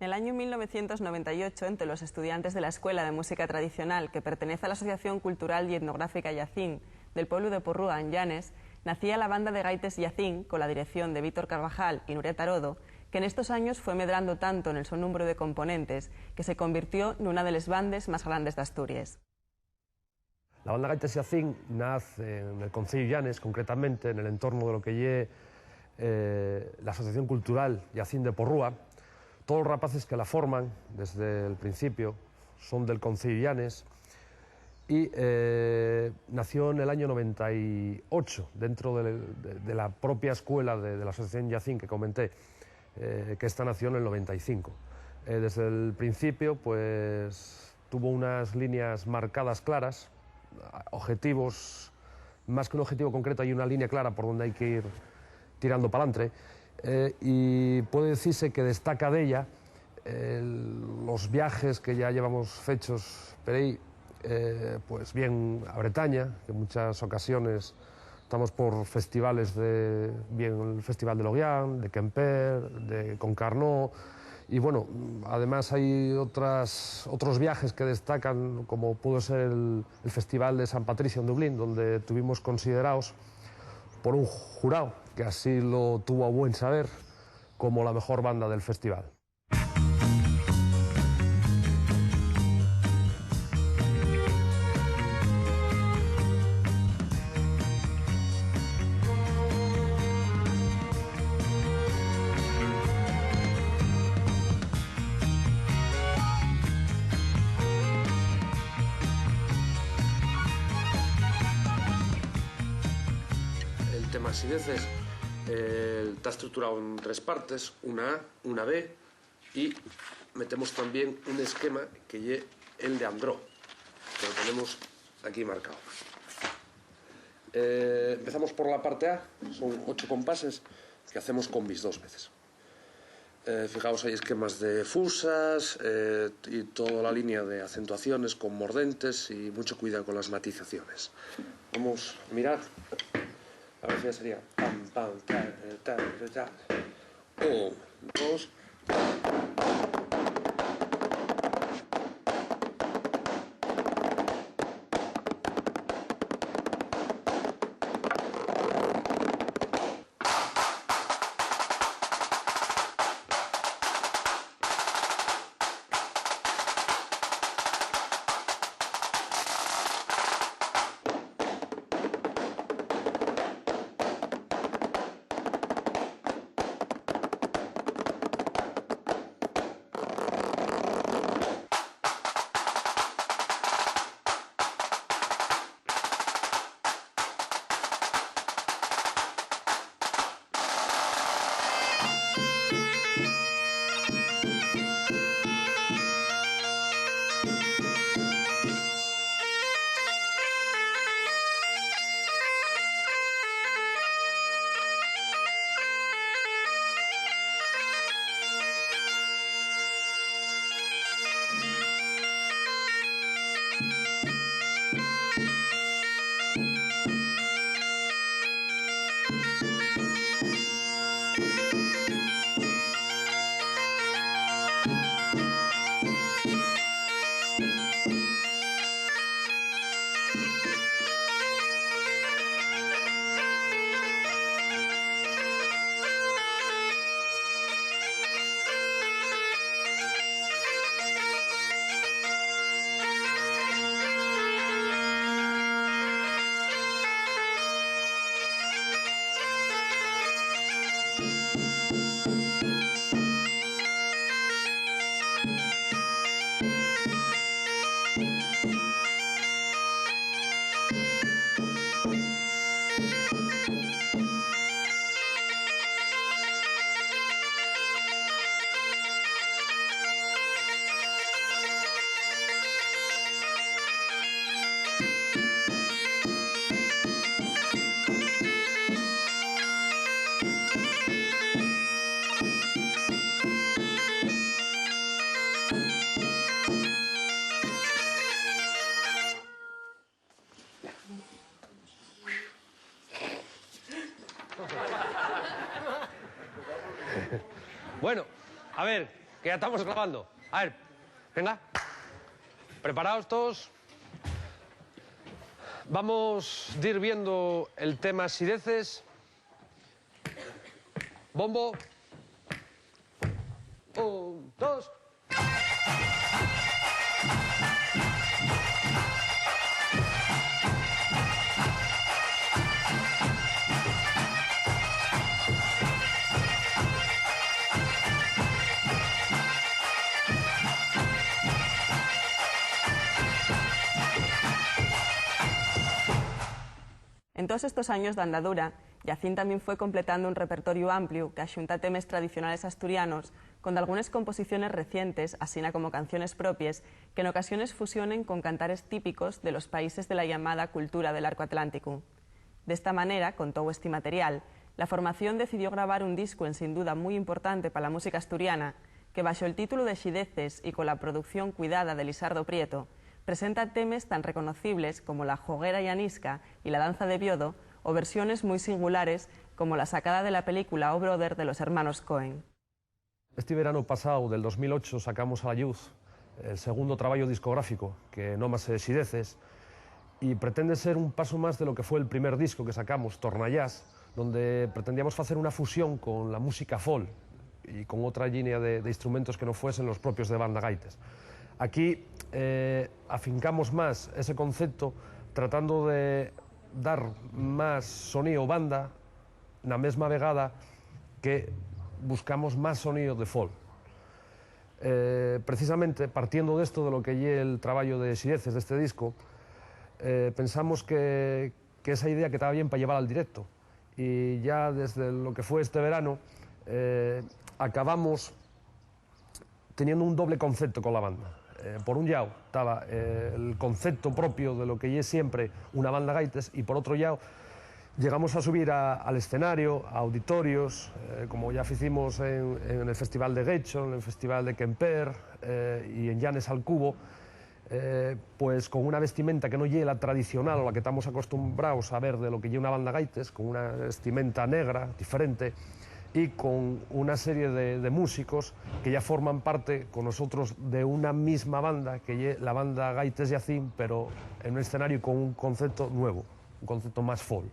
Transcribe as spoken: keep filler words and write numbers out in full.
Nel añu mil novecientos noventa y ocho, ente los estudiantes de la Escuela de Música Tradicional, que pertenez a la Asociación Cultural y Etnográfica Llacín, del pueblu de Porrúa, en Llanes, nacía la Banda de Gaites Llacín, cola dirección de Víctor Carvajal y Nuria Tarodo, que nestos años fue medrando tanto nel so númberu de componentes que se convirtió nuna de les bandes más grandes d'Asturies. La Banda Gaites Llacín naz en el Conceyu Llanes, concretamente en el entorno de lo que ye, eh, la Asociación Cultural Llacín de Porrúa. Todos los rapaces que la forman desde el principio son del Conceyu Llanes y, eh, nació en el año noventa y ocho, dentro de, de, de la propia escuela de, de la Asociación Llacín que comenté, eh, que esta nació en el noventa y cinco. Eh, desde el principio, pues, tuvo unas líneas marcadas claras, objetivos, más que un objetivo concreto, hay una línea clara por donde hay que ir tirando pa'lantre. Eh, y puede decirse que destaca d'ella, eh, los viajes que ya llevamos fechos per ahí, eh, pues bien a Bretaña, que en muchas ocasiones estamos por festivales de, bien el Festival de Loguián, de Quimper, de Concarnó, y bueno, además hay otras, otros viajes que destacan, como pudo ser el, el Festival de San Patricio en Dublín, donde tuvimos considerados por un jurado, que así lo tuvo a buen saber, como la mejor banda del festival. El tema Sineces, eh, ta estructurao en tres partes, una A, una B, y metemos tamién un esquema que ye el de Andró, que lo tenemos aquí marcao. Eh, empezamos por la parte A, son ocho compases que hacemos con bis dos veces. Eh, fijaos, hai esquemas de fusas, eh, y toda la línea de acentuaciones con mordentes y mucho cuidado con las matizaciones. Vamos a mirar. La velocidad sería pam, pam, ta, ta, ta, ta, ta. Un, dos. Bueno, a ver, Que ya estamos grabando. A ver, venga. ¿Preparaos todos? Vamos dir viendo el tema sideces. Bombo. Un, dos. En todos estos años d'andadura, Yacín tamién fue completando un repertoriu ampliu qu'axunta temes tradicionales asturianos con dalgunes composiciones recientes, asina como canciones propies, que n'ocasiones fusionen con cantares típicos de los países de la llamada cultura del Arco Atlánticu. D'esta manera, con tou esti material, la formación decidió grabar un discu ensin duda mui importante pa la música asturiana, que, baxo'l títulu de Xideces y cola producción cuidada de Lisardo Prieto, presenta temes tan reconocibles como la Hoguera Llanisca y la Danza de Biodo, o versiones mui singulares como la sacada de la película O Brother de los hermanos Coen. Esti verano pasáu del dos mil ocho sacamos a la lluz el segundo trabayu discográfico, que nómase Xideces, y pretende ser un pasu más de lo que fue el primer disco que sacamos, Tornayás, donde pretendíamos facer una fusión con la música folk y con otra llinia de, de instrumentos que no fuesen los propios de banda gaites. Aquí, eh, afincamos más ese concepto tratando de dar más sonío banda na mesma vegada que buscamos más sonío de folk. Eh, precisamente, partiendo d'esto, de lo que ye el trabayu de Xideces, d'este disco, eh, pensamos que, que esa idea que taba bien pa llevar al directo. Y ya desde lo que fue este verano, eh, acabamos teniendo un doble concepto con la banda. Eh, por un llau, taba, eh, el concepto propio de lo que ye siempre una banda gaites, y por otro llau, llegamos a subir a, al escenario, a auditorios, eh, como ya ficimos en, en el Festival de Guecho, en el Festival de Quemper, eh, y en Llanes al Cubo, eh, pues con una vestimenta que no ye la tradicional o la que tamos acostumbraos a ver de lo que ye una banda gaites, con una vestimenta negra, diferente, y con una serie de, de músicos que ya forman parte con nosotros de una misma banda, que ye la banda Gaites Yacín, pero en un escenario con un concepto nuevo, un concepto más folk.